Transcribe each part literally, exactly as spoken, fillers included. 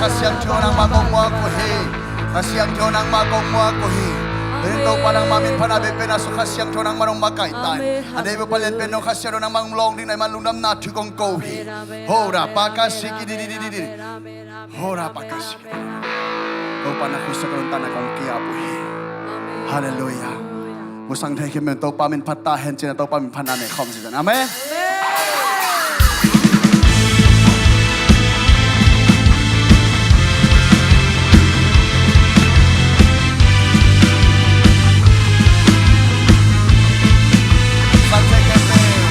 Kha Siangtho nangmah kong muak uh hi. Kha Siangtho nangmah kong muak uh hi. Pen Topa nangmah min phatna bek pen a sung Kha Siangtho nangmah nong makaih ta in. A nei bu palen pen nong Kha Siangtho nangmah nong lawng ding na i man lungdamna thu kong ko hi. Hora pakasiki di di di di di. Hora pakasiki. Topa na khusia ka lungtang na kong kiap uh hi. Halleluia. Musang thei khin men Topa min phat ta hen cina Topa min phatna nei khawm si zan. Amen. Sang thei khempeuh.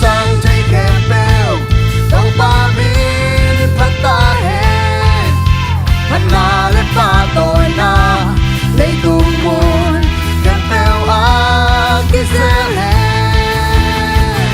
Sang thei khempeuh. Topa min phat ta hen. Phatna le pahtawina leitung mun khempeuh ah kizel hen.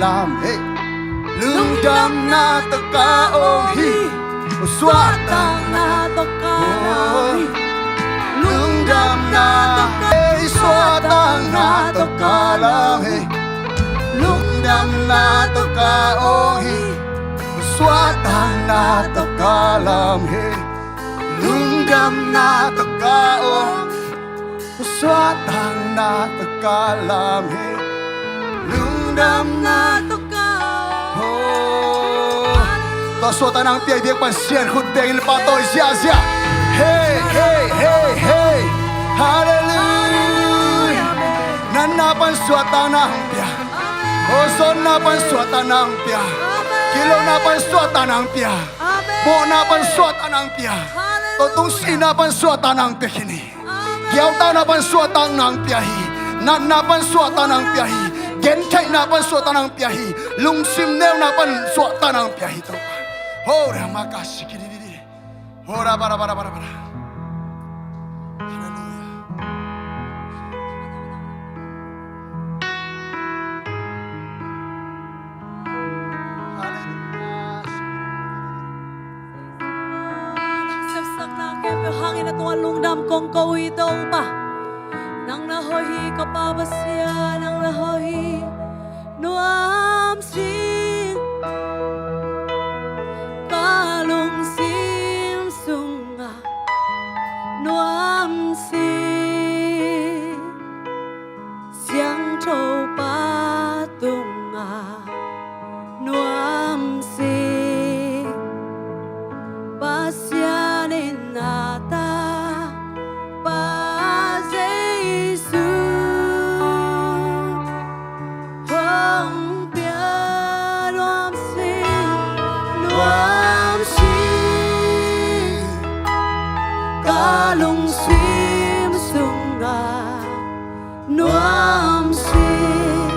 Lam, hey. Lungdamna tawh ka awng hi. Suahtakna tawh ka lam hi. Lungdamna tawh ka, hey, suahtakna tawh ka lam hi. Lungdamna tawh ka awng hi. Suahtakna tawh ka lam hi. Lungdamna tawh ka awng. Suahtakna tawh ka lam hi. Lungdamna tawh ka, oh. Tua suahtakna hong pia i biak Pasian khut bengin le pahtawi ziahziah. Hey, hey, hey, hey. Hallelujah. Natna pan suahtakna hong pia. Oh, zawhna pan suahtakna hong pia. Kilona pan suahtakna hong pia. Mawhna pan suahtakna hong pia. Tua tung sihna pan suahtakna hong pia khin hi. Amen. Giautakna pan suahtakna hong pia hi. Natna pan suahtakna hong pia hi. Gentheihna pan suahtakna hong pia hi. Lungsim neuna pan suahtakna hong pia hi, Topa. Ho, ra, ma, ka, si, ki, di, di, di. Ho, ra, ba, ra, ba, ra, ba, ra, ba, ra. Hallelujah. Hallelujah. Nang sepsakna khempeuh hangin a tungah lungdam kong ko hi, Topa. Nang na hoih hi, ka Pa Pasian, nang na hoih hi. Nuam sing, ka lungsim sungah nuam sing. Siangtho Pa tungah nuam sing, Pasian in na tangpa Jesu hong pia. Nuam sing, nuam sing, ka lungsim sungah nuam sing.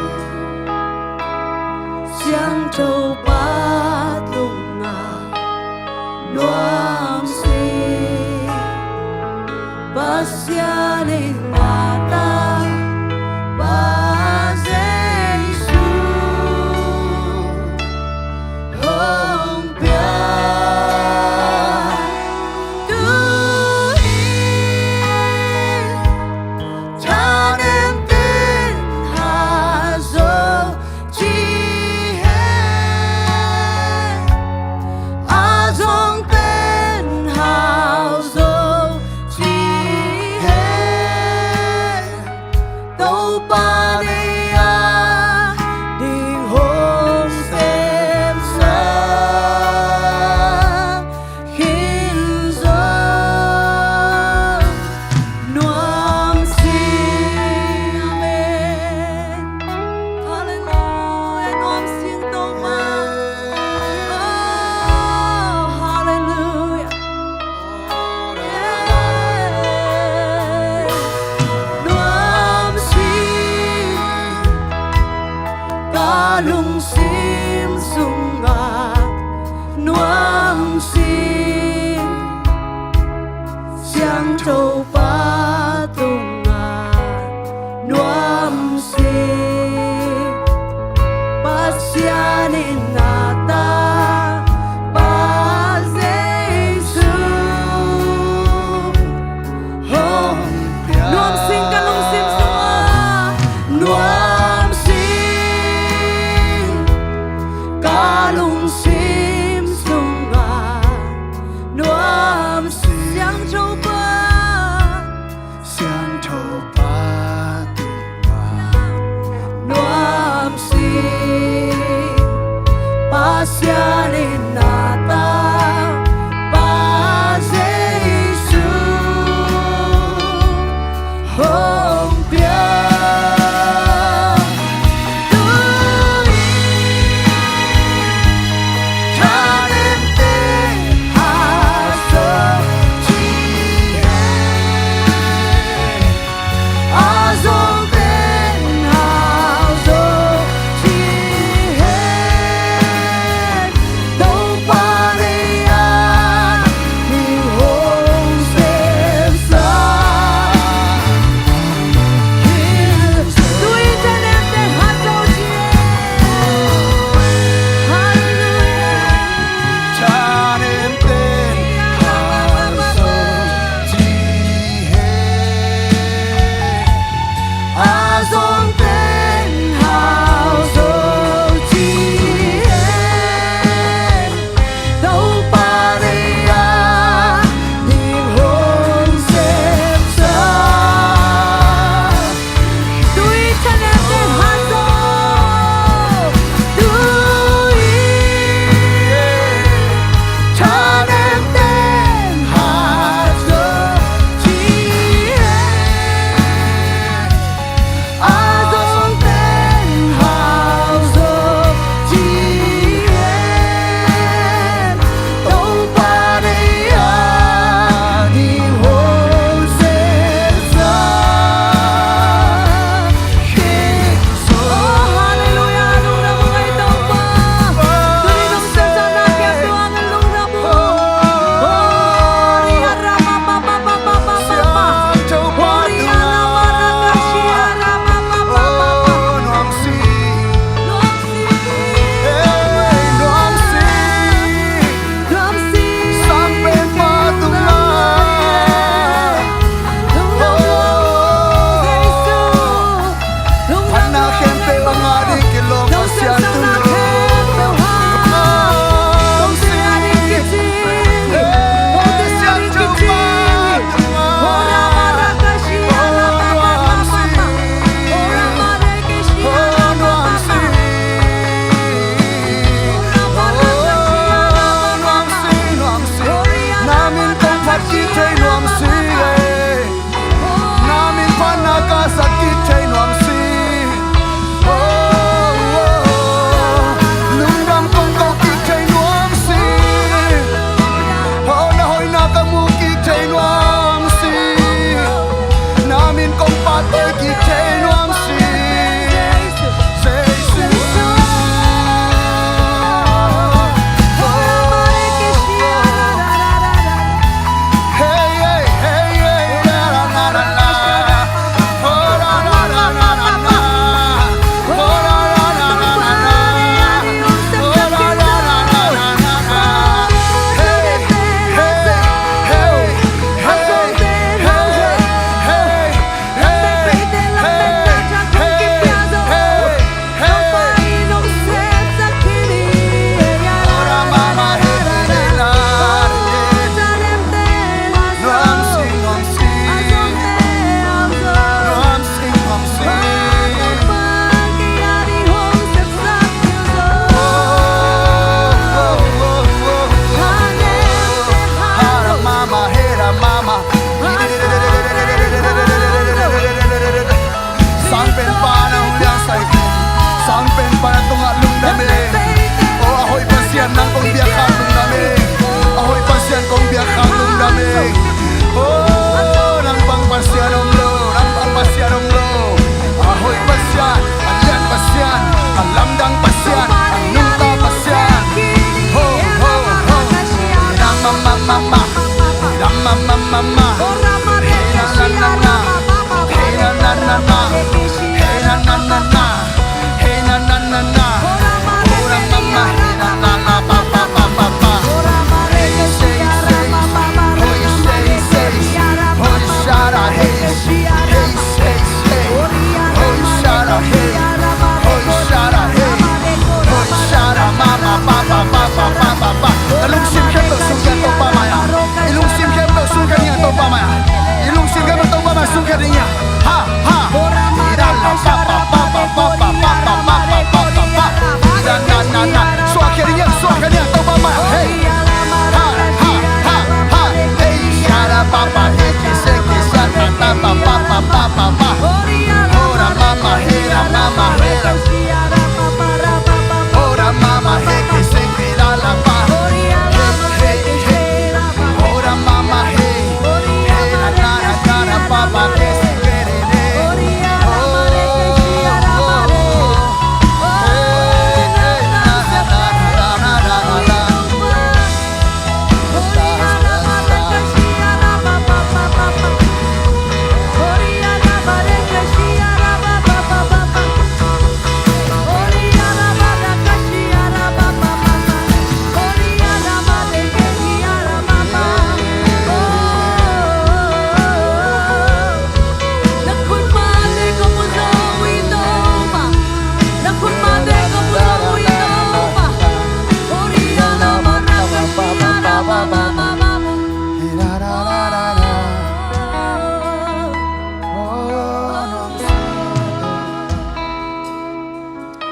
Siangtho Pa tungah nuam sing, Pasian in na tangpa Jesu hong pia. Tu-in thanemten hah zo ci hen, a zongten hau zo ci hen. Topa nei a ding hong sepsak khin zong nuam sing. Amen. Hallelujah. Nuam sing Topa. Oh, hallelujah. Nuam sing, ka lungsim sungah nuam sing. Siangtho Pa tungah nuam sing, Pasian in na tangpa Jesu hong pia. Nuam sing ka lungsim sungah, nuam sing ka lungsim sungah nuam sing. Siangtho Pa, Siangtho Pa tungah nuam sing, Pasian in na tangpa Jesu hong pia.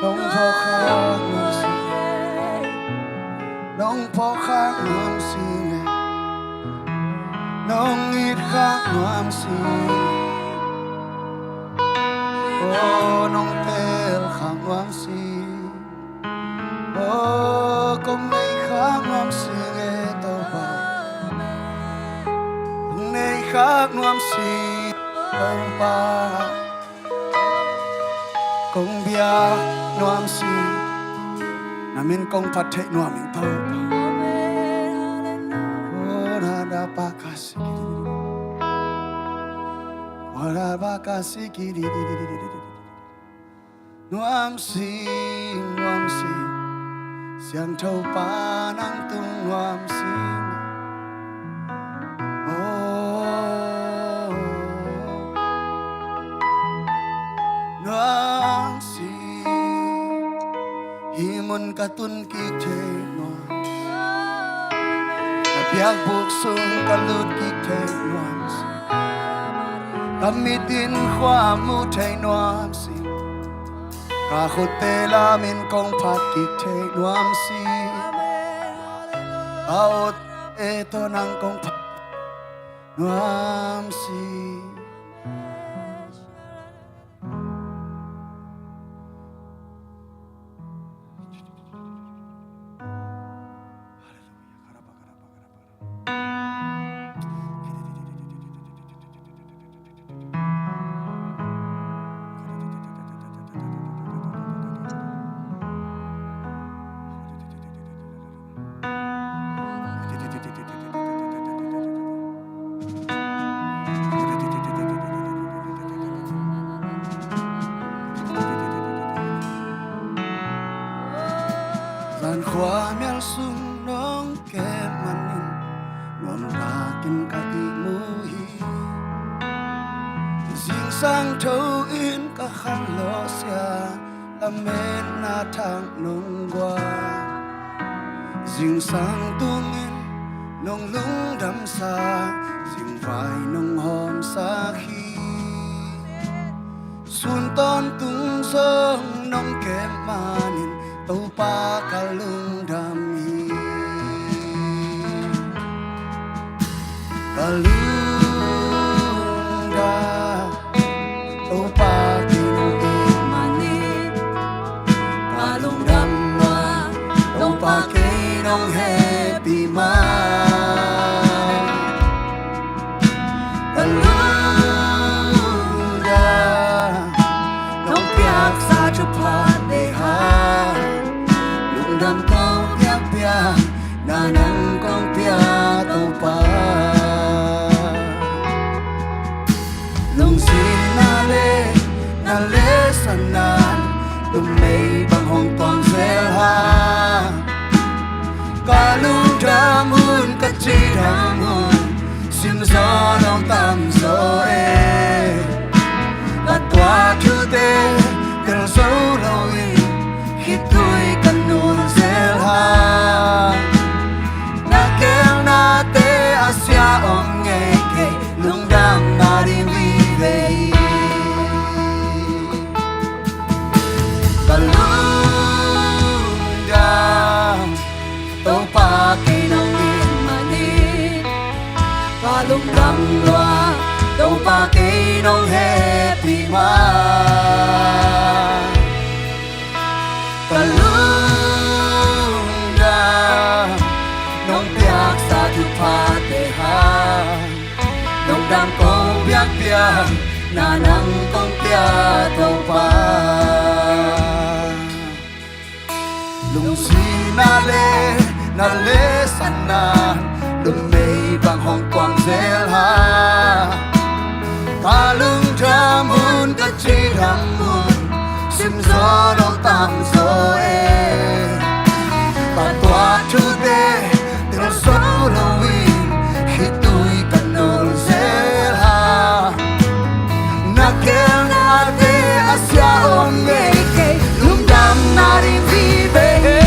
Nong phawk khak nuam sing e. Nong phawk khak nuam sing e. Nong it khak nuam sing e. Oh, nong tel khak nuam sing. Oh, kong nei khak nuam sing e Topa. Kong nei khak nuam sing Topa. Kong biak nuam sing. Na min kong phat theih nuam ing Topa. Oh, na da pa ka si ki di. Oh, na ba ka si ki di. Nuam sing, nuam sing, Siangtho Pa nang tung nuam sing. Oh, nuam sing, hih mun ka tun kik thei nuam sing. Ka biakbuk sung ka lut kik thei nuam sing. Ka mit in khua mu thei nuam sing. Ka khutte lam in kong phat kik thei nuam sing. Ka awte tawh nang kong phat nuam sing. Zan khua mial sung nong kem manin nuam takin ka ihmu hi. Zingsang tho in ka khanlawh sia, lametna thak nong guan. Zingsang tungin nong lungdamsak, zingvai nong hawmsak hi. Sun tawntung zong nong kem manin Topa ka lungdam hi. Ka lungdam, Topa kei nong it manin ka lungdam a, Topa kei nong hehpih man. Ka lungdam, nong piaksa thupha deihak, lungdam ka Pi ma ka lungdam, nong piaksa thuphate hang, lungdam kong piakpiak na nang kong pia Topa. Lungsim na le na le sanna, lungmei bang hong kuang zel ha. Ka lungdam hun ka cidam hun, sim zaw lo tam zaw e. Ka tuah thute tel zo lo in, khitui ka nol zel ha. Na gelnate a sia om ngei kei, lungdamna ding vive hi.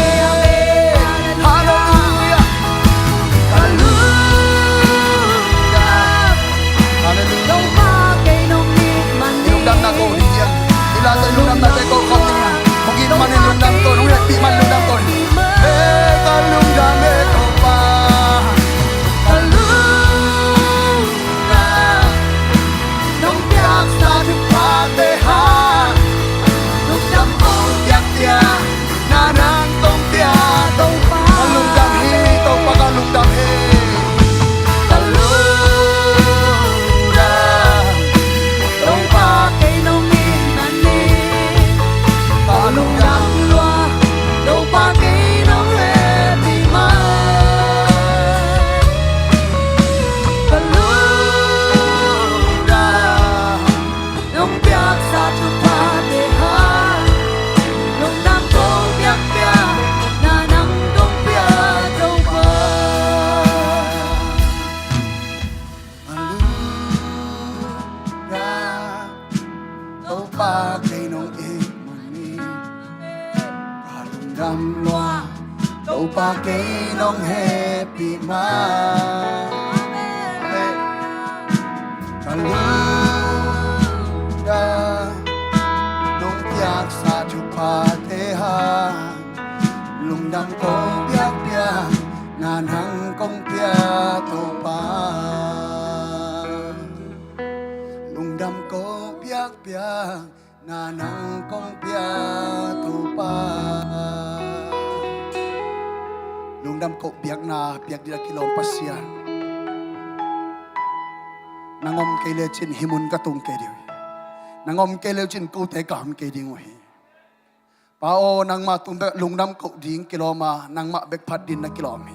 Halleluia. Ka lungdam. Halleluia. Topa kei nong it man hi. Lungdamna ko ding hiam? I la tawh lungdamnate ko khawm ding hiam? Hong it man in lungdam ko, hong hehpih man lungdam ko. He, ka lungdam e Topa. Ka lungdam. Nong piaksa thuphate hang, lungdam kong piakpiak na nang kong pia Topa. Ka lungdam hi Topa, ka lungdam hi. Ka lungdam. Topa kei nong it man hi. Ka lungdam lua. Topa kei nong hehpih man. Ka lungdam. Nong piaksa thuphate hang, lungdam kong piakpiak na nang kong pia Topa. Ka lungdam. Topa kei nong it man hi. Ka lungdam lua. Topa kei nong hehpih man. Amen. Ka lungdam. Nong piaksa thuphate hang, lungdam kong piakpiak na nang kong pia Topa. Lungdam ko piakpiak na nang kong pia Topa. Lungdam ko biakna piak ding a kilawm Pasian. Nang om kei lecin hih mun ka tung kei ding uh hi. Nang om kei lecin kote ka om kei ding uh hi. Pa aw, nangmah tung bek lungdam koh ding kilawm a, nangmah bek phat ding na kilawm hi.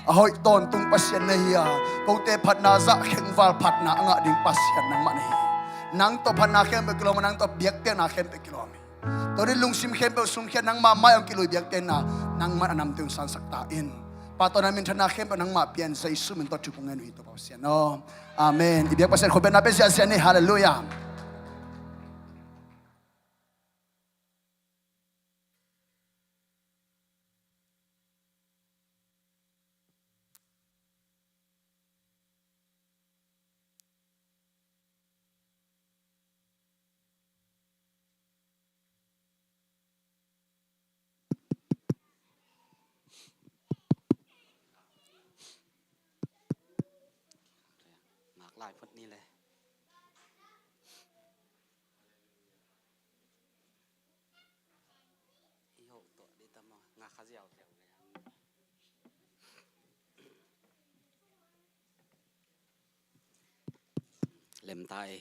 A hoih tawntung Pasian na hi a, kote phatna zah khengval phatna a ngah ding Pasian nangmah na hi. Nang tawh phatna khempeuh kilawm a, nang tawh biakpiakna khempeuh kilawm hi. Tua ding lungsim khempeuh sungkhia nangmah mai hong kilui biakpiakna nangmah a namte hong sansak ta in. Pa tawh na minthanna khempeuh nangmah pian Jesu min tawh thu kong ngen uh hi Topa Pasian aw. Amen. I biak Pasian khut bengna pia ziahziah ni. Halleluiah. Ngak lai phot ni le. I hoh tuah dih tam maw? Ngak kha ziau ziau. Lem ta e.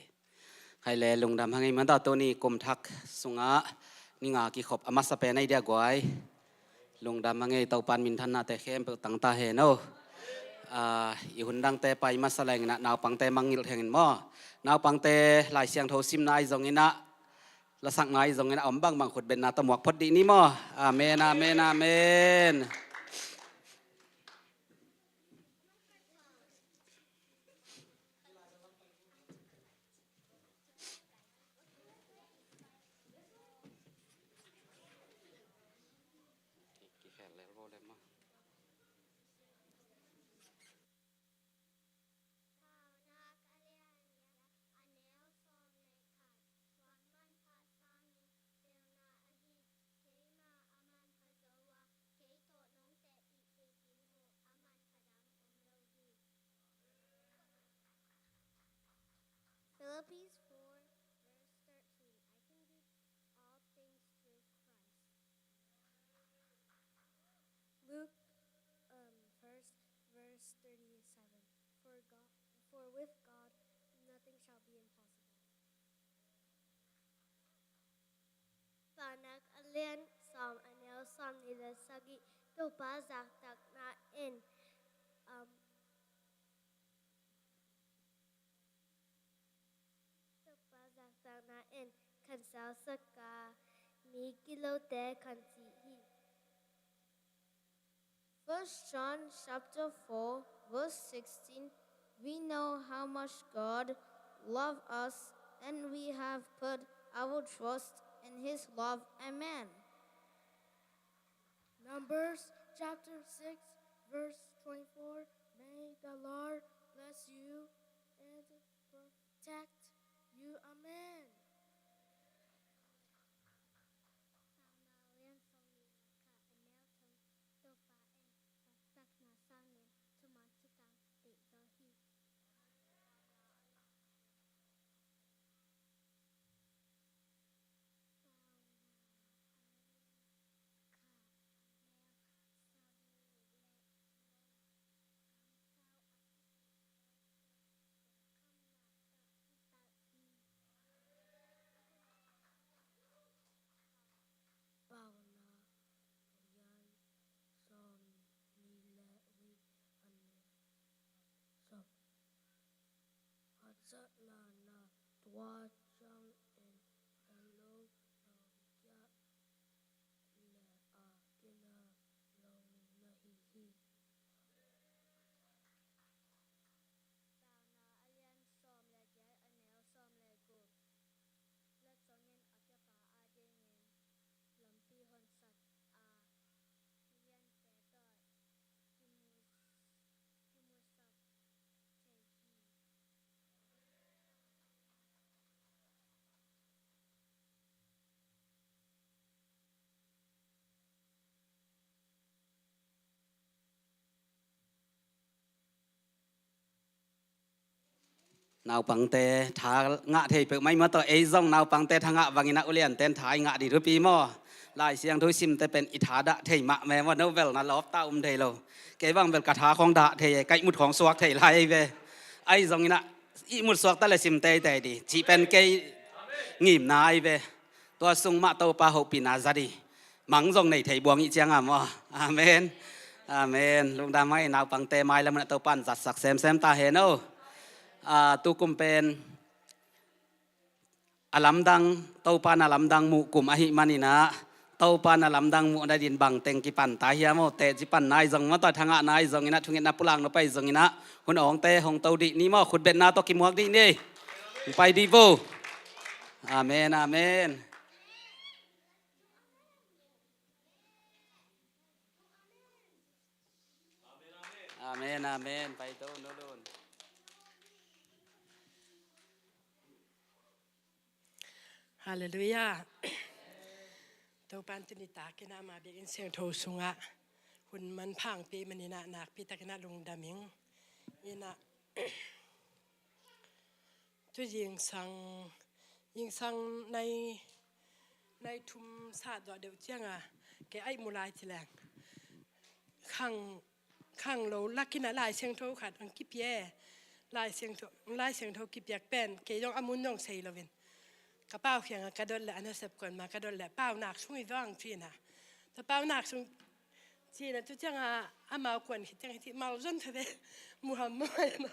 Khai le lungdam hang ei, manta tuni kum thak sungah ni nga kikhop a masa pen ahi dia guai. Lungdam hang ei, Topan minthannate khempeuh tang ta hen aw. Ah, i hun dangte pai masa leng inah naupangte mangngilh hengin maw. Naupangte Lai Siangtho simna ahi zong inah, lasakna ahi zong inah, a om bangbang khutbetna tawh muak phot dih ni maw. Amen, amen, amen. Kei tawh nong teh ih kei ding uh a manpha dang om lo hi. Philippians four, verse For with God, nothing shall be impossible. Paunak a lian sawm, a neu sawmnih le sagih. Topa zaktakna in, um, Topa zaktakna in khansausaka, mi kilote khansi hi. First John chapter four, verse sixteen, we know how much God loved us, and we have put our trust in his love. Amen. Numbers chapter six, verse twenty-four, may the Lord bless you and protect you. Amen. Paunak a lian sawmnih le khat, a neu thum. Topa in zaktakna sangin thuman khitang deih zaw hi. Paunak a lian sawmnih le sagih, a neu sawm. Haksatna na tuak ciangin a lo lawng kia le a kina lawng na hi hi. Paunak a lian sawm le giat, a neu sawm le guk. Lat zongin a kiapa adingin lampi honsak a, migilote tawh kimu, kimusak thei hi. Naupangte tha ngah thei peuhmah i mah tawh, ei zong naupangte tha ngah bangin a ulianten tha i ngah dih thupi maw? Lai Siangtho i simte pen i tha dah thei mahmah maw? No bel na lawpta um thei lo. Kei bang bel ka tha khawng dah thei, ka ihmut khawng suak thei lai ei ve. Ahi zongin ah ihmut suakta le sim teitei dih cih pen kei ngimna ei ve. Tua sung mah Topa hopihna za dih. Mang zong nei thei buang i cianga maw? Amen. Amen. Lungdam ei, naupangte mailam un ah Topa in zatsak semsem ta hen aw. Ah, tukum pen a lamdang, Topa in a lamdang muh kum ahih manin ah, Topa in a lamdang muh nadin bangteng kipan ta hiam aw? Teci pan nai zong maw, tua tha ngah nai zongin ah, thungetna pulak nop ahi zongin ah, hun awngte hong to dih ni maw, khutbetna tawh kimuak dih ni. Hong pai dih vo. Amen, amen. Amen, amen. Pai to, no lun. Halleluiah. Topa in tuni takin ah ama biakinn siangtho sungah hun manpha hong pia manin ah nakpi takin ah lungdam ing. Ina tu zingsang, zingsang nai, nai thum sat zawh deuh cianga kei a ihmu lai ci leng, khang, khang lo lakin ah Lai Siangtho khat hong kipia e. Lai Siangtho, Lai Siangtho kipiak pen kei zong a mun zong sei loin, ka pau kiangah ka dot leh, a nasep kuan ma ka dot leh, paunak sung hi vang ci-in ah. Tua paunak sung ci-in ah, tu ciangah amau kuan khit ciang hih ci mal zon kha ve. Muham mawh ai ma.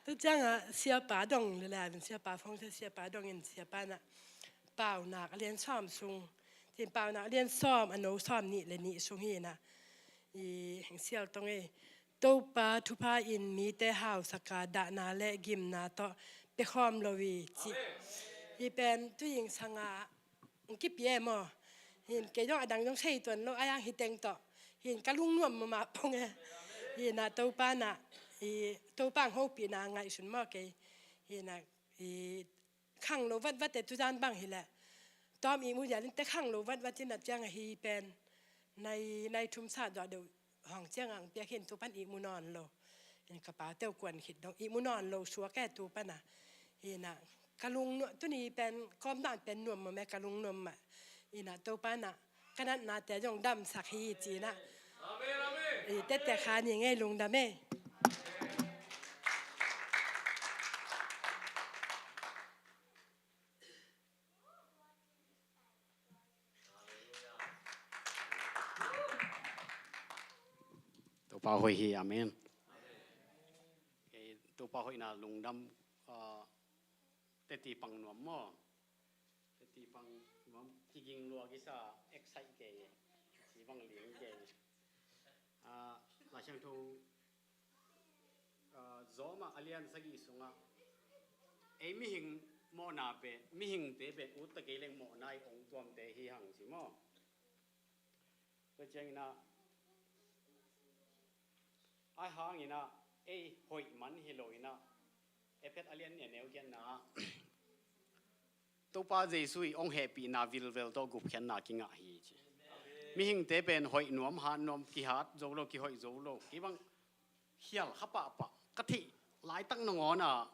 Tu ciangah siapa dong le lai in, siapa phone, siapa dong in, siapa in ah paunak a lian sawm sung, ci-in, paunak a lian sawm, a no sawmnih le nih sung hi-in ah, i heng sial tong ei, Topa thupha in mite hausak a, dahna le gimna tawh pia khawm lo hi ci. Hih pen tu zingsang ah hong kipia e maw. Hi-in kei zong a dang zong sei tuan lo, a yang hi teng tawh hi-in ka lungnuam mahmah pong e. Hi-in ah Topa in ah, i Topa hong hopihna ngaihsun maw kei. Hi-in ah, i khang lo vatvat e, tuzan bang hi leh. Tawm ihmu zial in teh khang lo vatvat in ah ciangah hih pen nai, nai thum sat zawh deuh hong ciangah hong piak hi-in, tu pan ihmu nawn lo. Hi-in ka paute uh kuan khit dong ihmu nawn lo suak e tu pan ah. Hi-in ah ka lungnuam, tuni pen kawmdan pen nuam mawk e, ka lungnuam mah. Hi-in ah Topa in ah ka natnate zong damsak hi ci-in ah. Amen, amen. I tete kha ni ngei, lungdam ei. Topa hoih hi. Amen. Kei Topa hoihna lungdam, ah, teti pang nuam maw? Teti pang nuam, kiging lua kisa, excite kei. Ci bang ling kei. Ah, Lai Siangtho, ah, Rom a lian sagih sungah, ei mihing mawhna pen, mihingte pen utta kei leng mawhna i ong tuamte hi hang ci maw? Tua ciangin ah, a hangin ah, ei hoih man hi lo in ah, Efesa a lian nih a neu giatna ah, Topa Jesu i ong hehpihna vilvel tawh gupkhiatna kingah hi ci. Mihingte pen hoih nuam, hat nuam, kihat zo lo, kihoih zo lo. Kei bang khial kha pahpah, ka theih laitak nangawn ah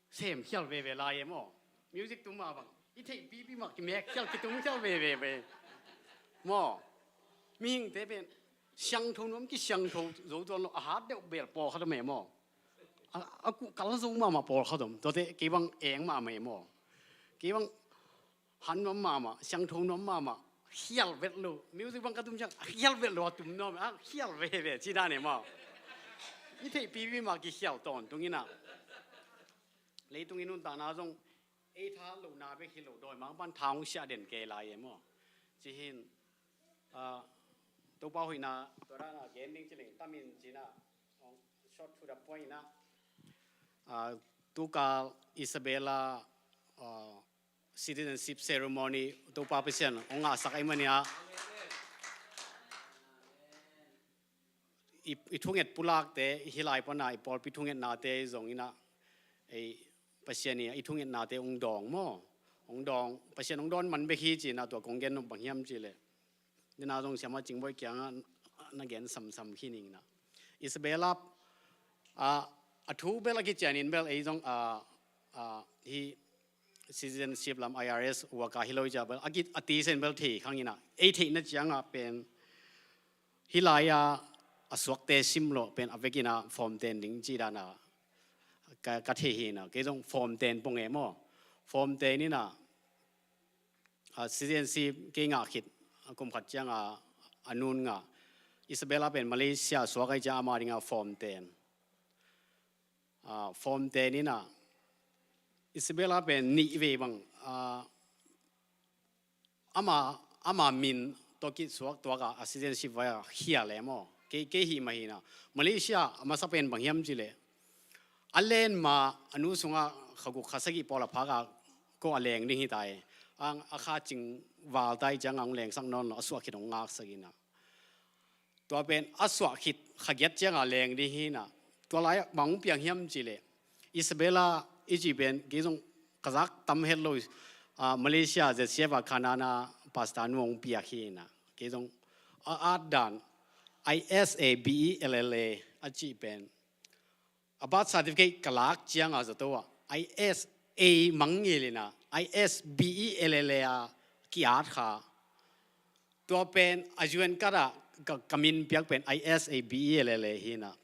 sem khial veve lai e maw. Music tum mah bang i theih pipi mah kimek khial, kitum khial veve ve maw. Mihingte pen siangtho nuam, kisiangtho zo tuan lo, a hat deuh bel pawlkhat om e maw. A, a kuh kal zo mahmah pawlkhat om. Tuate kei bang eng mahmah e maw. Kei bang han nuam mahmah, siangtho nuam mahmah, khial vet lo. Music bang ka tum ciang a khial vet lo, a tum nuam, a khial veve ci dan e maw. I theih pipi mah kikhial tawntung in ah, leitung i nuntakna zong ei tha lohna bek hi lo, dawimangpa'n tha hong siah den kei lai e maw. Ci hi in, ah, Topa hoihna tua dan a gen ding ci leng tam in ci in ah, short to the point in ah, ah, tukal Isabela, ah, citizenship ceremony Topa Pasian hong ngahsak ahih manin ah, i, i thunget pulakte, hih lai pan a i pawlpi thungetnate zong in ah, ei, Pasian i, i thungetnate hong dawng maw. Hong dawng, Pasian hong dawn man bek hi ci in ah, tua kong gen nop bang hiam cih leh, nidang a zong Siamah Cing Bawi kiangah na gen samsam khin ing in ah. Isabela, ah, a thu bel a kician in bel ei zong, ah, ah, hih citizenship lam I R S worker hi lo i ciang bel, a ki, a tisen bel thei khang in ah, ei theihna ciangah pen hih lai-a a suakte sim loh pen a vekin ah form ten ding cih dan a ka, ka thei hi in ah, kei zong form ten pong e maw. Form ten in ah, ah, citizenship kei ngah khit, ah, kum khat ciang a, a nu'n ngah. Isabela pen Malaysia suak ahih ciang ama ding a form ten. Ah, form ten in ah, Isabela pen nih vei bang, ah, ama, ama min tawh kisuak tuak a, a citizenship vai a khial e maw. Kei, kei hih mah hi in ah. Malaysia a masa pen bang hiam cih leh, a len ma a nu sungah kha guk kha sagih pawl a phak a, ko a leng ding hi ta e. A, a kha cing val ta i ciang a hong lengsak nawn lo, a suah khit hong ngaksak in ah. Tua pen a suah khit kha giat ciang a leng ding hi in ah. Tua lai-ah bang hong piang hiam cih leh, Isabela i cih pen kei zong ka zak tam het lo, ah, Malaysia Z C F a khanana pastor nu hong piak hi in ah. Kei zong a at dan I S A B E L L A a cih pen a birth certificate ka lak ciang a zato ah I S A mangngilh in ah, I S B E L L A a ki-at kha. Tua pen a U N card ah ka, ka min piak pen I S A B E L L A hi in ah,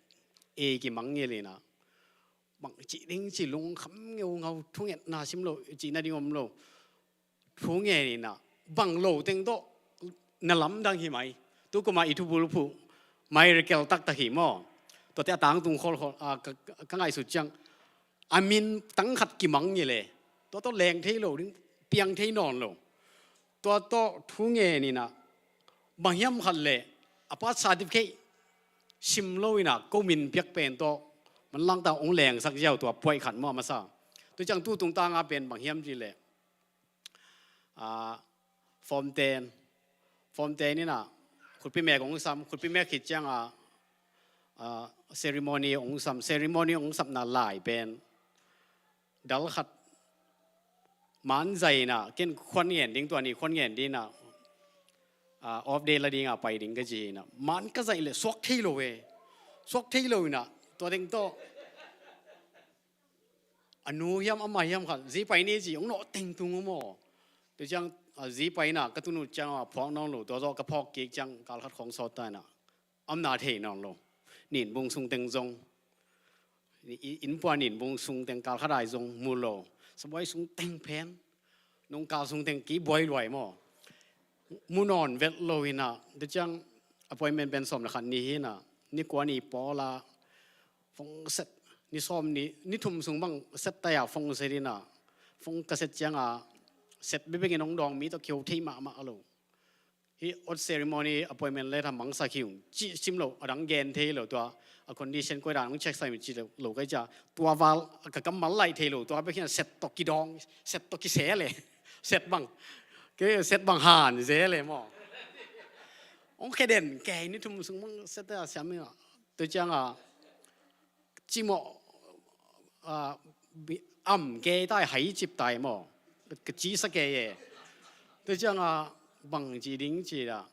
A kimangngilh in ah. Bang cih ding ci, lungkham ngeungau, thungetna sim lo, cihna ding om lo. Thu ngen in ah, bang lo teng tawh na lamdang hi mai. Tu kum a i thubulphuh Miracle taktak hi maw. Tuate a tangtung kholkhol, a, ka, ka, ka ngaihsut ciang a min tang khat kimangngilh e. Tua tawh leng thei lo ding, piang thei nawn lo. Tua tawh thu ngen in ah, bang hiam khat leh a birth certificate sim lo in ah ko min piak pen tawh manlang ta hong lengsak ziau, tua puai khat maw a masa. Tua ciang tu tungtang a pen bang hiam cih leh, ah, form ten. Form ten in ah khutpi mek hong sam, khutpi mek khit ciang a, ah, ceremony hong sam, ceremony hong sapna lai pen dal khat man zaih in ah, ken khuan ngen ding, tua ni khuan ngen ding in ah, ah, off day la ding a pai ding ka ci in ah. Man ka zaih leh suak thei lo e. Suak thei lo in ah, tua teng tawh a nu hiam ama hiam khat, zi pai ni ci, hong nawh teng tung uh maw. Tua ciang, ah, zi pai in ah ka tun uh ciang a phuak nawn lo, tua zawh ka phawk kik ciang kal khat khawng sawt ta in ah, a omna thei nawn lo. Ninbung sung teng zong, i, i, innpua ninbung sung teng kal khat ai zong mu lo. Sabuai sung teng pen, nungkal sung teng ki buai luai maw. Mu nawn vet lo in ah, tua ciang appointment pen sawm le khat ni hi in ah, ni kua ni pawl a phone set, ni sawm ni, ni thum sung bang set ta a phone set in a, phone ka set ciang a set bebek in hong dawng mi tawh kiho thei mahmah lo. Hih oath ceremony appointment letter mangsak hi ung cih sim lo, a dang gen thei lo, tua a condition koi dan hong check sa hi ung cih lo, lo ka hih ciang tua val ka kammal laih thei lo, tua bek hi a set tawh kidawng, set tawh kise le, set bang, kei set bang han se le maw. Hong khe den kei, ni thum sung bang set a siam hi a, tua ciang a cimawh, ah, bi-, am kei tai, hai cip tai maw. Ka ci sa kei e. Tua ciang a bang ci ding ci a,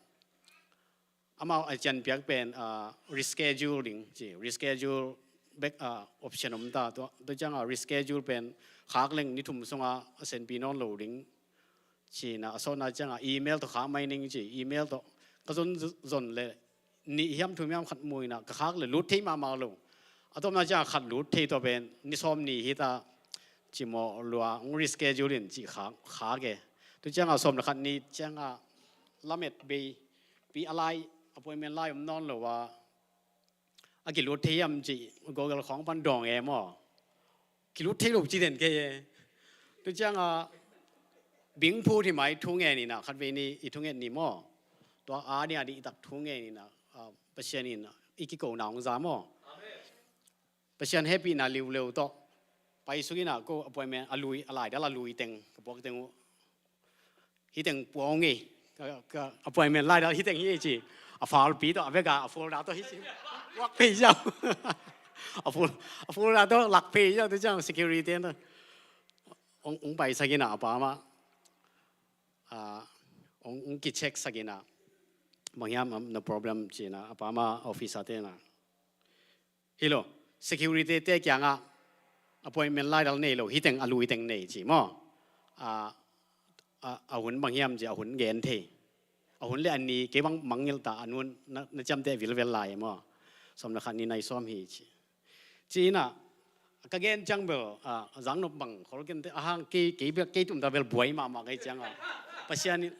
amau a cian piak pen, ah, reschedule ding ci, reschedule bek, ah, option om ta. Tua, tua ciang a reschedule pen khak leng ni thum sung a a senpi nawn lo ding ci-in a, a sawtna ciang a email tawh khak mai ning ci, email tawh ka zon zon le nih hiam thum hiam khat mu in a, ka khak le lut thei mahmah lo. A tawpna ciang a khat lut thei, tua pen ni sawm ni hi ta, cimawh lua, hong reschedule in ci khak, khak e. Tua ciang a sawm le khat ni ciang a lamet bei pi a lai, appointment lai om nawn lo a, a kilut thei hiam ci Google khawng pan dawng e maw. Kilut thei lo ci den kei e. Tua ciang a bing phut hi mai, thu ngen in a, khatvei ni i thunget ni maw. Tua a ni a dih tak thu ngen in a, ah, Pasian in a i kikona hong za maw. Pasian hehpihna liuleu tawh paisuk in a, ko appointment a lui, a laidal a lui teng ka puak teng uh, hih teng pua ngei. Ka, ka appointment laidal hih teng hi ci. A file pi tawh a vek a, a folder tawh hi ci. Lak phei ziau. A fol-, a folder tawh lak phei ziau, tua ciang security te na. Hong, hong paisak in a, a pa mah, ah, hong, hong kicheck sak in a, bang hiam, um, no problem ci-in a, a pa mah officer te na. Hi lo, security te kiangah appointment laidal nei lo, hih teng a lui teng nei ci maw. A, a, a hun bang hiam ci, a hun gen thei. A hun le a ni kei bang mangngilh ta, a nun na, na ciamteh vilvel lai maw. Sawm le khat ni nai sawm hi ci. Ci-in a, ka gen ciang bel, a, a zang nop bang khol kei te, a hang kei, kei bel, kei tum ta bel buai mahmah kei ciang a. Pasian in,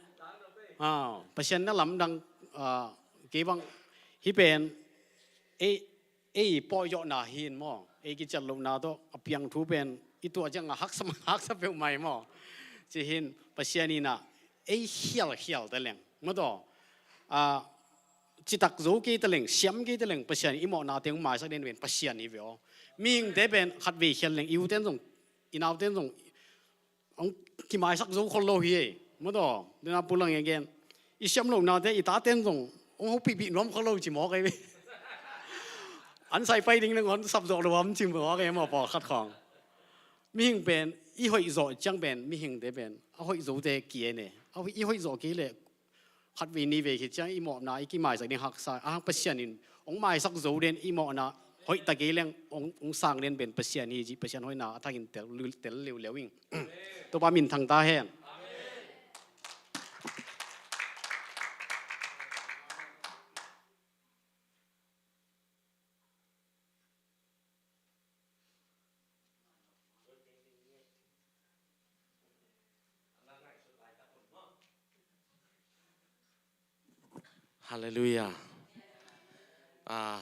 a, Pasian na lamdang, a, kei bang, hih pen, ei, ei pawh zawhna hi in maw, ei kiciat lohna tawh a piang thu pen i tuah ciang a haksa, haksa peuhmah hi maw. Ci hi in Pasian in a ei khialkhial ta leng maw taw, a, citak zo kei ta leng, siam kei ta leng, Pasian in i mawhnate hong maisak den pen Pasian hi ve aw. Mihingte pen khatvei khial leng i u ten zong, i nau ten zong hong kimaisak zo khol lo hi ei. Maw taw, dena pulang again. I siam lohnate i taten zong hong hopihpih nuam khol lo ci mawk ei ve. An sai pai ding nangawn sap zawh lo am ci mawk ei maw, pawlkhat khawng. Mihing pen i hoih zawh ciang pen, mihingte pen a hoih zote ki-en e. A hoih, i hoih zawh kei leh khatvei nivei khit ciang i mawhna i kimaisak ding haksa, a, Pasian in hong maisak zo den, i mawhna hoih ta kei leng hong, hong sang den pen Pasian hi ci, Pasian hoihna a thakin tel, tel leuleu ing. Topa minthang ta hen. Halleluiah. Ah,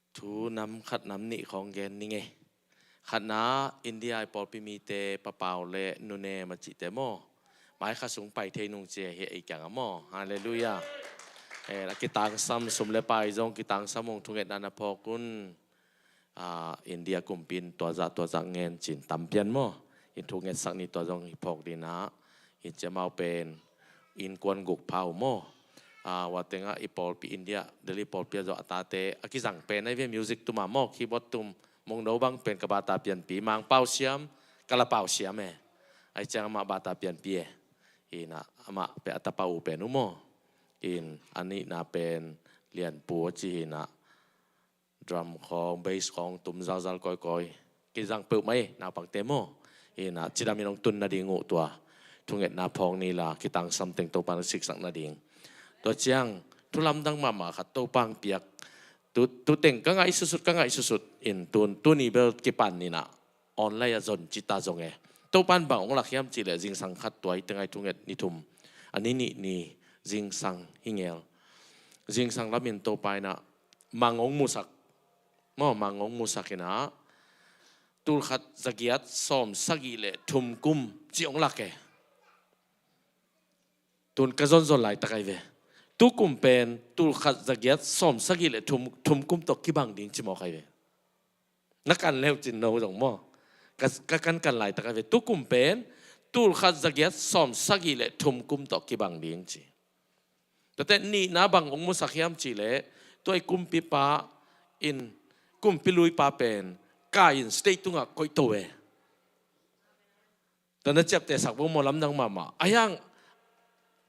thu nam khat nam nih khawng gen ni ngei. Khatna, India i pawlpi mite, Papau le Nunem a cihte maw, mai kha sung pai thei nung ci hi ei kiangah maw. Halleluiah. Eh, a kitangsam sum le pai zong kitangsam ung, thungetna na phawk un. Ah, India kumpi in tua zah, tua zah ngen ci-in tam pian maw. In thungetsak ni tua zong hi phawk ding a, in ci amau pen innkuan guk pha uh maw. Ah, tua tengah i pawlpi India, Delhi pawlpi ah zong a tate a kizang pen ahi ve, music tum a maw, keyboard tum, mongno bang pen ka bata pianpi, Mangpau siam, Kalapau siam e. Ahi ciang amah bata pianpi e. Hi in a, amah pen a tapa uh pen uh maw. In a nihna pen Lianpu a ci hi in a, drum khawng, bass khawng tum zalzal kawikawi. Kizang peuhmah hi, naupangte maw. Hi in a, cidam in hong tun nading uh tua thungetna phawk ni la, kitangsam teng Topa in siksak nading. Tua ciang thu lamdang mahmah khat Topa hong piak. Tu, tu teng ka ngaih susut, ka ngaih susut in tun, tuni bel kipan in a, online ah zon ci ta zong e. Topa in bang hong lak hiam cih leh zingsang khat tua i teng ah i thunget ni thum, a ni nih ni zingsang hi ngel. Zingsang lamin Topa in ah mang hong musak, maw, mang hong musak in ah, tulkhat zagiat sawm sagih le thum kum ci hong lak e. Tun ka zonzon laitak ahi ve. Tukum pen tulkhat zagiat sawm sagih le thum, thum kum tawh kibang ding ci mawk ahi ve. Na kan leu cin no zong maw. Ka, ka kankan laitak ahi ve. Tukum pen tulkhat zagiat sawm sagih le thum kum tawh kibang ding ci. Tate nihna bang hong musak hiam cih leh, tua i kumpipa in, kumpi luipa pen Kain state tungah koih to e. Tua na ciaptehsak bo maw, lamdang mahmah. A hiang,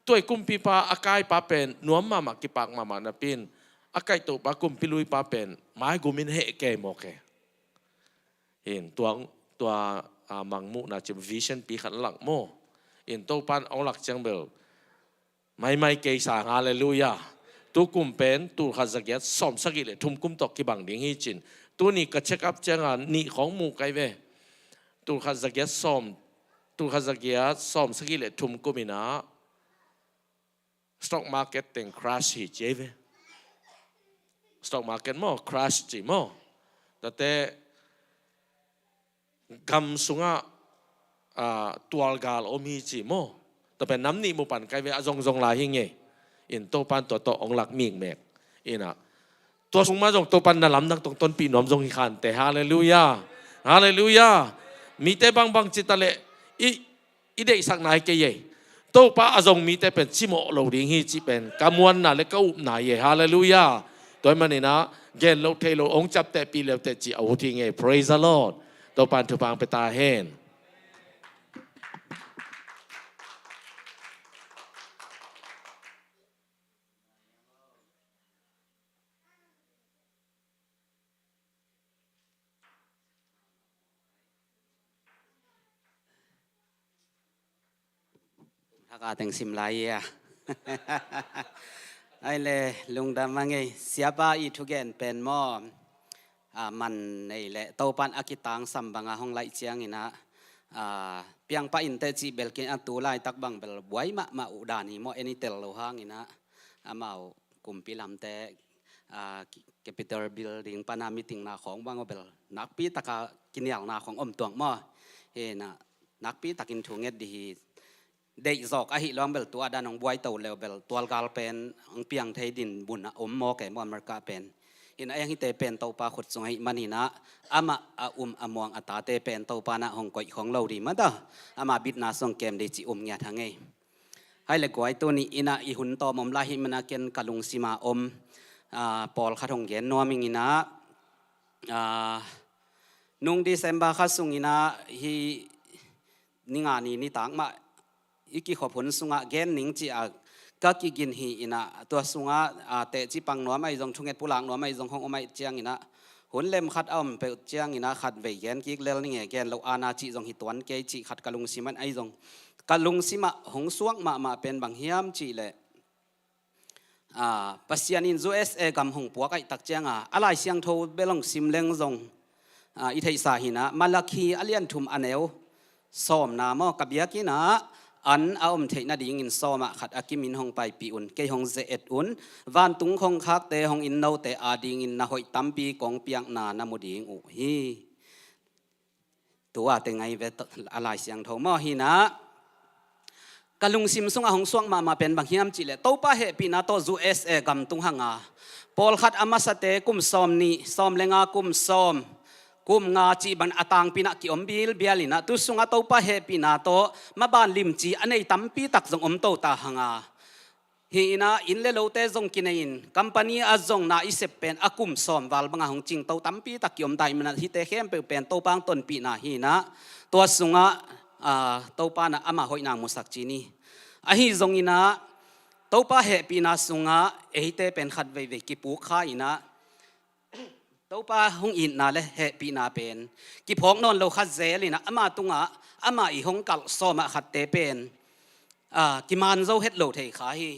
tua i kumpipa a kaipa pen nuam mahmah, kipak mahmah napi in, a kaihtohpa kumpi luipa pen maigum in heh kei mawk e. In tua, tua, a, mangmuhna cih vision pi khat lak maw. In Topan hong lak ciang bel maimai kei sang, halleluiah. Tukum pen tulkhat zagiat sawm sagih le thum kum tawh kibang ding hi cin. Tuni ka check up cianga nih khawng mu kai ve. Tulkhat zagiat sawm, tulkhat zagiat sawm sagih le thum kum in ah stock market teng crash hi ci ei ve. Stock market maw, crash ci maw. Tate gam sungah, a, tualgal om hi ci maw. Tua pen nam nih mu pan kai ve, a zongzong lai hi ngei. In Topan tua tawh hong lak mikmek. In ah, tua sung mah zong Topan na lamdang tong tonpih nuam zong hi khante. Halleluiah. Halleluiah. Mite bangbang cita leh i, i deihsak nai kei ei. Topa a zong mite pen cimawh lo ding hi cih pen ka muanna le ka upna hi ei. Halleluiah. Tua hi manin ah gen lo thei lo hong ciaptehpih leuteh cih a ut hi ngei. Praise the Lord. Topan thupha hong pia ta hen. Thaka teng sim lai ia. Ai le, lungdam a ngei. Siapa i thugen pen maw, a, man nei le Topan a kitangsam banga hong laih ciangin ah, a, piangpah inteh cih belkin a tu laitak bang bel buai mahmah uh dan hi maw, en i tel lo hangin ah, amau kumpi lamte, a, Capitol Building pana meeting na khawng bang aw bel nakpi taka kinialna khawng om tuang maw. Hi na, nakpi takin thu nget dih hi. Deih zawk ahi luang bel tua dan hong buai to leu bel tualgal pen hong piang thei din bun a om maw kei maw America pen. Hi na, eng hite pen Topa khut sung ahi manin ah, amah a um a muang a tate pen Topa na hong koih khawng lo dih mata. Amah bitna sung kem dih ci um ngiat hang ei. Hai le guai, tuni in ah i hun tawm om lai hi mana ken ka lungsima om, a, pawlkhat hong gen nuam ing in ah, a, nung December kha sung in ah hi ninga ni nitak mah i kikhop hun sungah gen ning ci a ka kigin hi in ah, tua sungah, a, tehci pang nuam ahi zong, thunget pulak nuam ahi zong hong om ahi ciangin ah, hun lem khat a om peuh ciangin ah khat vei gen kik lel ning e, gen lo ana cih zong hi tuan kei cih khat ka lungsim an ahi zong, ka lungsimah hong suak mahmah pen bang hiam cih leh, a, Pasian in U S A gam hong puak aih tak cianga a Lai Siangtho bel hong sim leng zong, a, i theihsa hi na, Malakhi a lian thum a neu sawmna maw, ka biakinn ah an a om theih nadingin sawmah khat a kimin hong paipih un, kei hong ze-et un, vantung khongkhakte hong innote adingin na hoih tampi kong piakna na mu ding uh hi. Tua teng ahi ve, a Lai Siangtho maw hi na. Ka lungsim sungah hong suak mahmah pen bang hiam cih leh Topa hehpihna tawh U S A gam tung hanga pawlkhat a masate kum sawm nih, sawm le nga, kum sawm, kum nga cih bang a tangpi in ah kiom bilbial in ah, tu sungah Topa hehpihna tawh maban limci a nei tampi tak zong om to ta hanga. Hi in ah inn le lote zong kinei in, company ah zong na i sep pen a kum sawm val banga hong cingto tampi tak kiom ta hi mana, hite khempeuh pen Topa hong tonpihna hi na. Tua sungah, a, Topa na ama hoihna musak ci ni. Ahi zongin ah Topa hehpihna sungah eite pen khat veivei kipuk kha in ah, Topa hong itna le hehpihna pen kiphawk nawn lo khat zel in ah, ama tungah ama i hong kalh sawmah khatte pen, a, kiman zo het lo thei kha hi.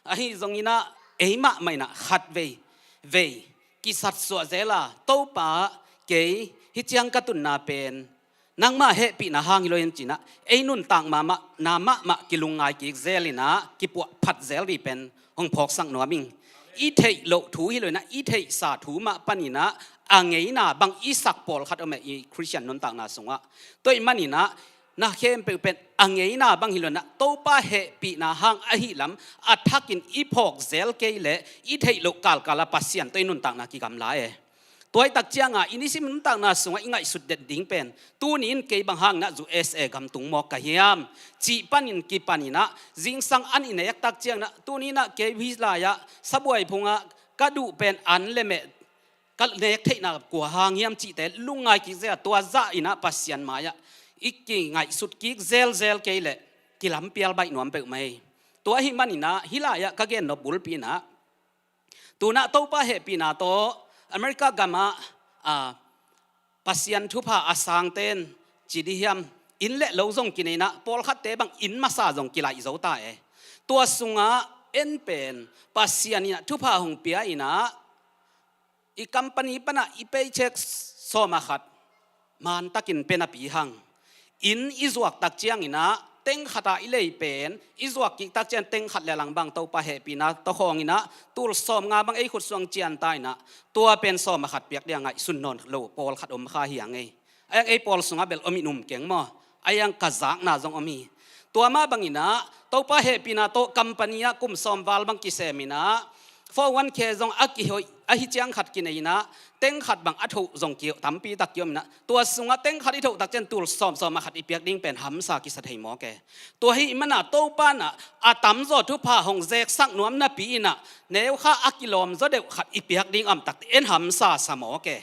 Ahi zongin ah eimah mah in ah khat vei vei kisatsuah zel a, Topa, kei hih ciang ka tunna pen nangmah hehpihna hang hi lo hiam ci in ah, ei nuntak mahmah, na mahmah kilungngai kik zel in ah, kipuah phat zel dih pen hong phawksak nuam ing. i theih loh thu hi lo inah, i theihsa thu mah paninah a ngeina bang i sak pawlkhat om e i Khristian nuntakna sungah. Tua ih maninah na khempeuh pen a ngeina bang hi lo inah, Topa hehpihna hang ahi lam a thakin i phawk zel kei leh i theih loh kalkala Pasian tawh i nuntakna kigamla e. Tua ih tak cianga i nisim nuntakna sungah i ngaihsut det ding pen, tuni in kei bang hanginah U S A gam tung mawk ka hiam cih panin kipaninah, zingsang an i nek tak cianginah, tuni inah kei hih lai-ah sabuai phungah ka duh pen an le meh ka nek theihna kua hang hiam cihte lungngai kik zia, tua zah inah Pasian mai-ah i kingaihsut kik zelzel kei leh kilampial baih nuam peuhmah hi. Tua ahih maninah hih lai-ah ka gennop bulpi inah, tunah Topa hehpihna tawh America gamah, a, Pasian thupha a sangten ci di hiam, inn le lo zong kinei inah, pawlkhatte bang inn masa zong kilaih zo ta e. Tua sungah en pen Pasian inah thupha hong pia inah, i company panah i paycheck sawm a khat mantakin pe napi hang, inn i zuak tak cianginah teng khatah i lei pen i zuak kik tak ciang teng khat le lang bang Topa hehpihna tawh khawnginah tul sawm nga bang ei khut suang cian ta inah, tua pen sawm a khat piak dia ngaihsun nawn lo pawlkhat om kha hi a ngei. A iang ei pawl sungah bel om in um keng maw? A iang ka zakna zong om hi. Tua mah banginah Topa hehpihna tawh company ah kum sawm val bang kisem inah, four one K zong a kihoih ahi ciang khat kinei inah, teng khat bang a thoh zong kihoih tampi tak kiom inah, tua sungah teng khat i thoh tak ciang tul sawm sawm a khat i piak ding pen hamsa kisa thei mawk e. Tua ahih manah Topa inah a tamzaw thupha hong zeksak nuam napi inah, neukha a kilawm zaw deuh khat i piak ding a om takte en hamsa sa mawk e.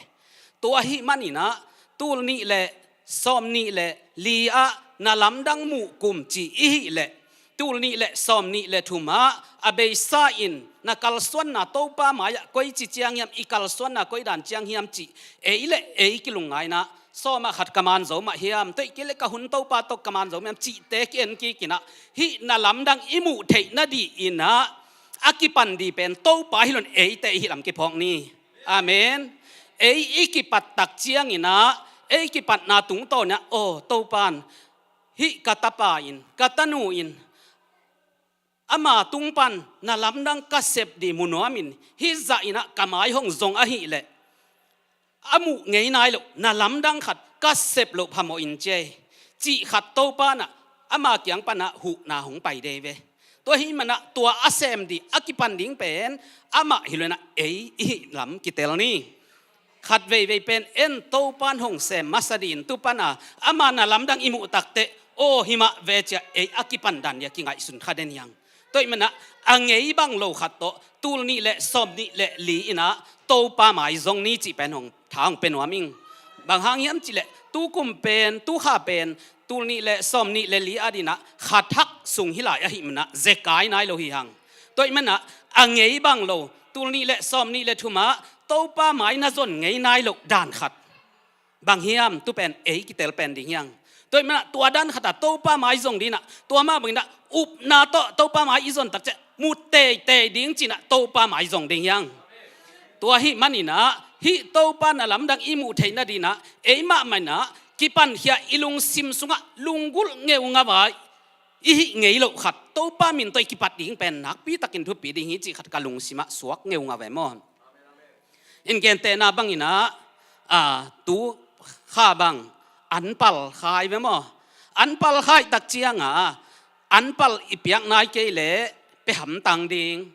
Tua ahih maninah tul nih le sawm nih le li ah na lamdang muh kum ci i hih leh, tul nih le sawm nih le thum ah a beisa in na kalsuanna Topa mai-ah koi ci ciang hiam, i kalsuanna koi dan ciang hiam cih ei le ei kilungngai inah, sawm a khat ka man zo mah hiam, tua ih kei le ka hun Topa tawh ka man zo mah hiam cihte ki-en kik inah, hih na lamdang i muh theih nading inah a kipan ding pen Topa hi lo in eite i hih lam kiphawk ni. Amen. Ei i kipat tak cianginah, ei kipatna tungtawn inah, aw Topa in, hih ka tapa in, ka tanu in, ama tung pan na lamdang ka sep ding mu nuam in, hih zah inah ka mai hong zong ahih leh a muh ngei nai loh na lamdang khat ka sep loh phamawh in ci ei, cih khat Topa inah ama kiang panah huhna hong pai dei ve. Tua ahih manah tua a sem ding a kipan ding pen amah hi lo inah ei i hih lam kitel ni. Khat veivei pen en Topa in hong sem masa ding in tu pana ama na lamdang i muh takte, aw himah ve cia ei a kipan dan dia kingaihsun kha den hiang. Tua ahih manah a ngei bang lo khat tawh tul nih le sawm nih le li inah Topa mai zong ni cih pen hong tha hong pe nuam ing. Bang hang hiam cih leh tukum pen, tukha pen tul nih le sawm nih le li a dinah kha thak sung hi lai ahih manah zekai nai lo hi hang. Tua ahih manah a ngei bang lo tul nih le sawm nih le thumah Topa mai na zon ngei nai loh dan khat bang hiam, tu pen ei kitel pen ding hiang. Tua ahih manah tua dan khatah Topa mai zong dinah, tua mah banginah upna tawh Topa mai i zon takciah mu teitei ding cinah Topa mai zong ding hiang. Tua ahih maninah hih Topa na lamdang i muh theih nadinah ei mahmah inah kipankhia i lungsim sungah lunggulh ngeungau a i hih ngei loh khat Topa min tawh i kipat ding pen nakpitakin thupi ding hi cih khat ka lungsimah suak ngeungau ve maw? In gentehna banginah, a, tu kha bang an pal khai ve maw? An pal khai tak cianga an pal i piak nai kei leh pe hamtang ding.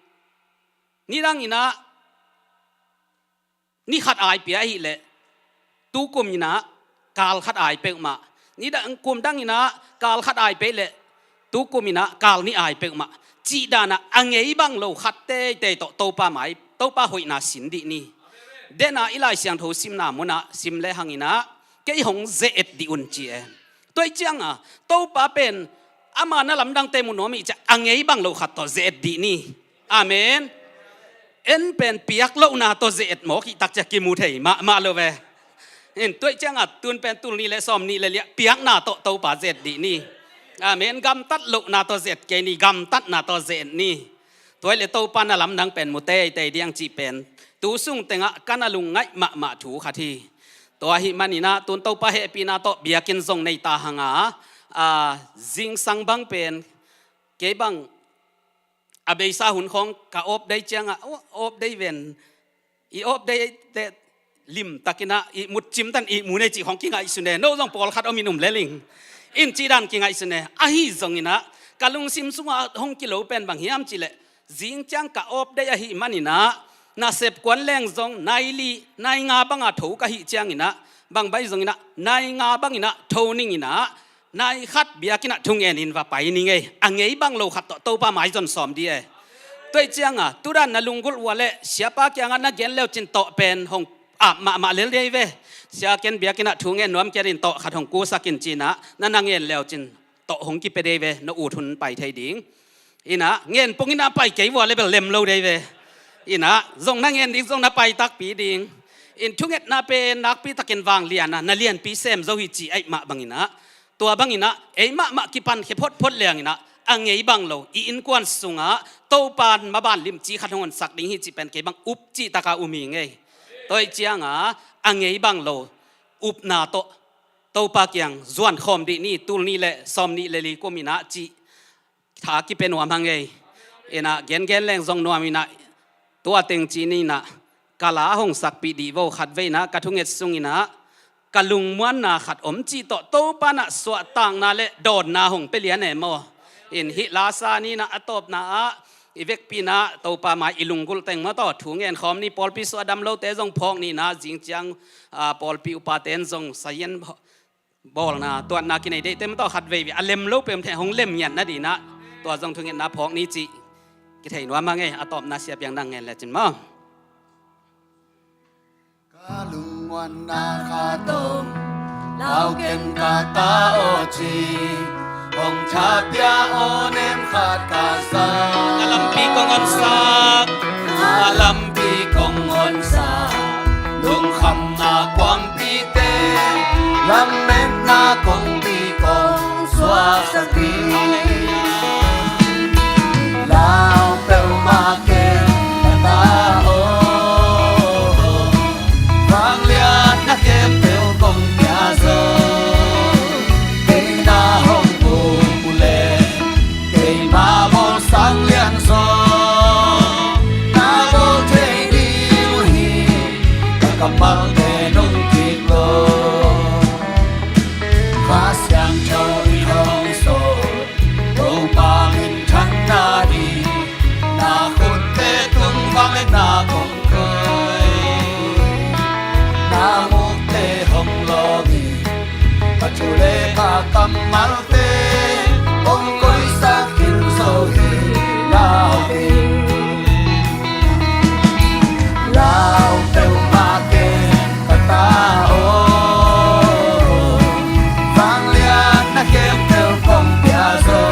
Nidang inah ni khat ai pia ahih leh tukum inah kal khat ai peuhmah. Nidang kum dang inah kal khat ai pia ahih leh tukum inah kal nih ai peuhmah. Cih danah a ngei bang lo khat teitei tawh Topa mai, Topa hoihna sin dih ni. Dena i Lai Siangtho simna munah sim le hanginah kei hong ze-et dih un ci e. Tua ahih cianga Topa pen ama na lamdangte mu nuam ahih ciah a ngei bang lo khat tawh ze-et dih ni. Amen. En pen piak lohna tawh ze-et mawk hih takciah kimu thei mahmah lo ve. In tua ahih cianga tun pen tul nih le sawm nih le li ah piakna tawh Topa ze-et dih ni. Amen. Gamtat lohna tawh ze-et kei ni, gamtatna tawh ze-et ni. Tua ahih leh Topa na lamdang pen mu teitei ding cih pen tu sung tengah ka na lungngaih mahmah thu khat hi. Tua ahih maninah tun Topa hehpihna tawh biakinn zong nei ta hanga, a, zingsang bang pen kei bang a beisa hun khawng ka awp dei ciangah, awp dei ven, i awp dei te limtakinah ihmut cimtan ihmu nei cih khawng kingaihsun e. No zong pawlkhat om in um leling in cih dan kingaihsun e. Ahi zonginah ka lungsim sungah hong kilo pen bang hiam cihleh, zing ciang ka awp dei ahih maninah nasep kuan leng zong nai li nai nga banga tho ka hih cianginah, bang bai zonginah nai nga banginah tho ninginah, nai khat biakinnah thungen in va pai ning ei. A ngei bang lo khat tawh Topa maizon sawm di ei. Tua ih cianga tudan na lunggulh ua leh siapa kiangah na gen leucin tawh pen hong ap mahmah lel dei ve. Sia ken biakinnah thungen nuam kiat in tawh khat hong kusak in cinah na na ngen leucin tawh hong kipia dei ve, na ut hun pai thei ding. Inah ngen pong inah pai kei vua le bel lem lo dei ve. Inah zong na ngen ding, zong na pai takpi ding. In thungetna pen nakpi takin vangliana na lianpi sem zo hi ci aih mah banginah, tua banginah ei mahmah kipankhia photphot lianginah a ngei bang lo i innkuan sungah Topa maban limci khat hong honsak ding hi cih pen kei bang up cihtaka um hi ngei. Tua ih cianga a ngei bang lo upna tawh Topa kiang zuan khawm dih ni, tul nih le sawm nih le li kuminah cih tha kipia nuam hang ei. Inah gengen leng zong nuam inah tua teng ci ninah ka la hong sakpih dih vo. Khat vei inah ka thunget sunginah ka lungmuanna khat om cih tawh Topa nah suahtakna le dawnna hong pia lian e maw. In hih lasa ninah a tawpna ah i vekpi inah Topa mai i lunggulh teng maw tawh thungen khawm ni. Pawlpi suah dam lote zong phawk ninah zing ciang, ah, pawlpi upate in zong sayan bawlna tuatna kinei deihte maw tawh khat veivei a lem lo peuhmah hong lem ngiatna dinah tua zong thungetna phawk ni cih kithei nuam hang ei. A tawpna siapiang nang ngen lecin maw. Ka lungmuanna khat om, lau ken ka ta aw ci, hong thapia aw nem khat ka za. Na lampi kong honsak, na lampi kong honsak, lungkhamna kuang pite, lametna kongpi kong suaksak dih. Lau peuhmah ken ka ta aw, vangliatna khempeuh kong pia zaw. Kei na hong up uh leh keima bawlsa lian zaw na bawl thei ding uh hi. Ka kammalte nong kik lo, Kha Siangtho in hong sawm, Topa minthanna ding, na khutte tung vangliatna kong koih. Na mukte hong lawm in, ka thu le ka kammal te hong koihsak khin zo hi. Lau kei, lau peuhmah ken ka ta aw, vangliatna khempeuh kong pia zaw.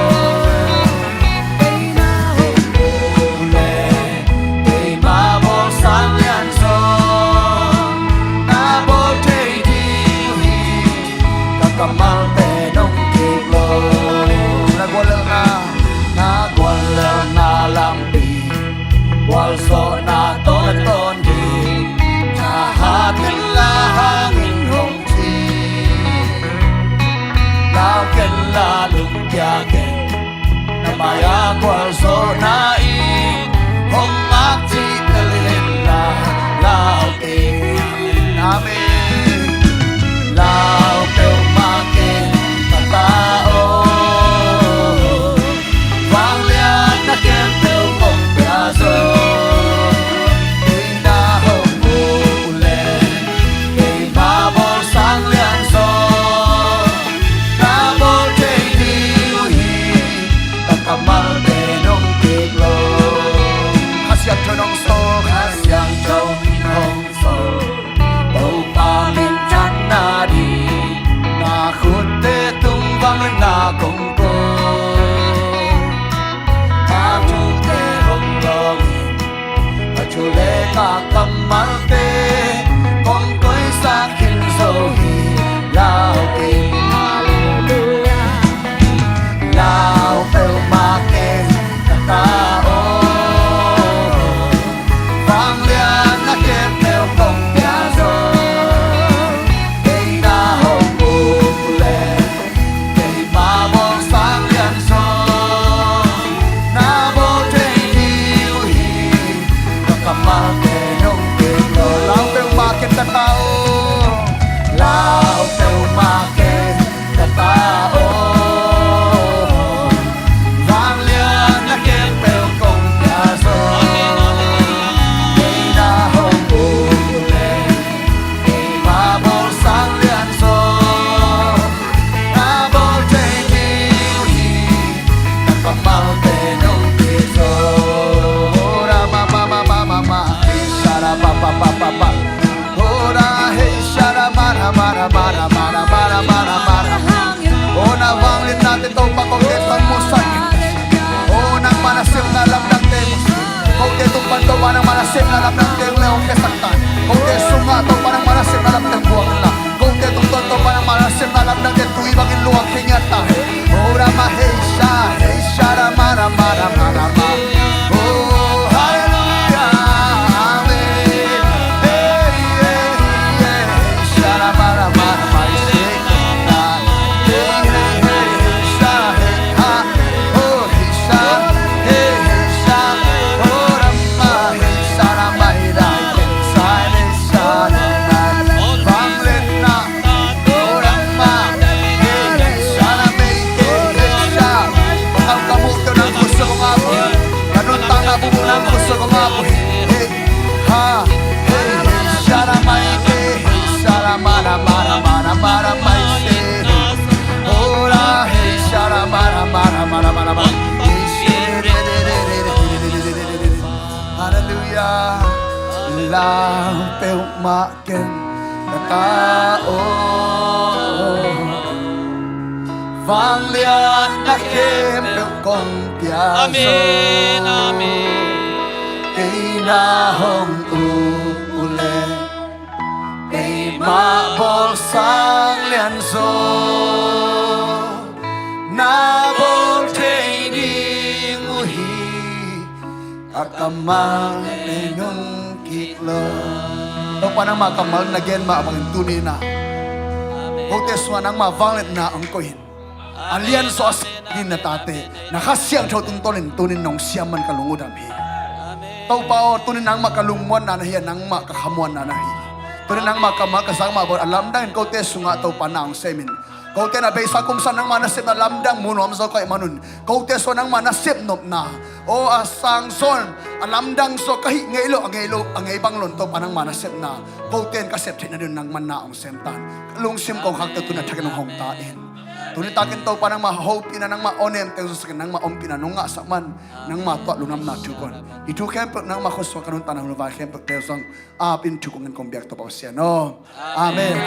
Kei na hong up uh leh keima bawlsa lian zaw na bawl thei ding uh hi. Ka kammalte nong kik lo, na guallelhna, na guallelhna lampi, gualzawhna tawh na tawn ding, thahat inla hang in hong ci. Lau kenla lungkia ken, na mai-ah gualzawhna in hong ngak cih tel inla, lau kei. Amen. Lau peuhmah ken ka ta aw, vangliatna khempeuh kong pia zaw. Kei na hong up uh leh keima bawlsa lian zaw na bawl thei ding uh hi. Ka kammalte Topa, kote tung pan Topa nangmah nasepna lamdangte, kote tung pan Topa nangmah nasepna lamdangte hong lehkhia sak ta. Kote sungah Topa nangmah nasepna lamdang buak inla, kote tungtawn Topa nangmah nasepna lamdangte tui bangin luang khe ngiat ta. Oh, Rama, hey, Sha, hey, Sha, Rama, Rama, Rama, Rama. Oh, hallelujah, amen. Hey, hey, hey, hey, Sha, Rama, Rama, Rama, hey, hey, hey, hey, Sha, hey, ha. Oh, hey, Sha, hey, hey, Sha. Oh, Rama, hey, Sha, Rama, hey, hey, Sha, hey, Sha, Rama. Vangliatna. Hallelujah. Lau peuhmah ken ka ta aw, vangliatna khempeuh kong pia zo. Amen, amen. Kei na hong up uh leh, keimah bawlsang lianzaw na bawl thei ding uh hi. Ka kammal nei nung kik lo. Topa nangmah kammal na gen mah bangin tuni-in ah, kote sungah nangmah vangliatna hong koih in. A lianzaw a sak ding na tate, na Kha Siangtho tungtawnin tuni-in nong siam man ka lung uh dam hi. Topa aw, tuni-in nangmah ka lungmuanna na hi a, nangmah ka khamuanna na hi. Tuni-in nangmah kammal ka zak mah bangin a lamdangin kote sungah Topa na hong sem in. Kote na beisa kumsa nangmah nasepna lamdang mu nuam zaw ka hih manun, kote sungah nangmah nasep nopna, aw, a sang zaw, a lamdang zaw ka hih ngei lo, a ngei lo, a ngei bang lo-in Topa nangmah nasepna kote in ka sep theih nadingin nangmah na hong sem ta in. Ka lungsim kongkhakte tuni-in a thakin hong hong ta in. Tuni takin Topa nangmah hopihna, nangmah awnemte hong zangsak in, nangmah ompihna nong ngahsak man, nangmah tungah lungdamna thu kong. Hih thu khempeuh nangmah khut sungah ka nuntakna hun vai khempeuhte zong apin thu kong ngen kong biak Topa Pasian aw. Amen.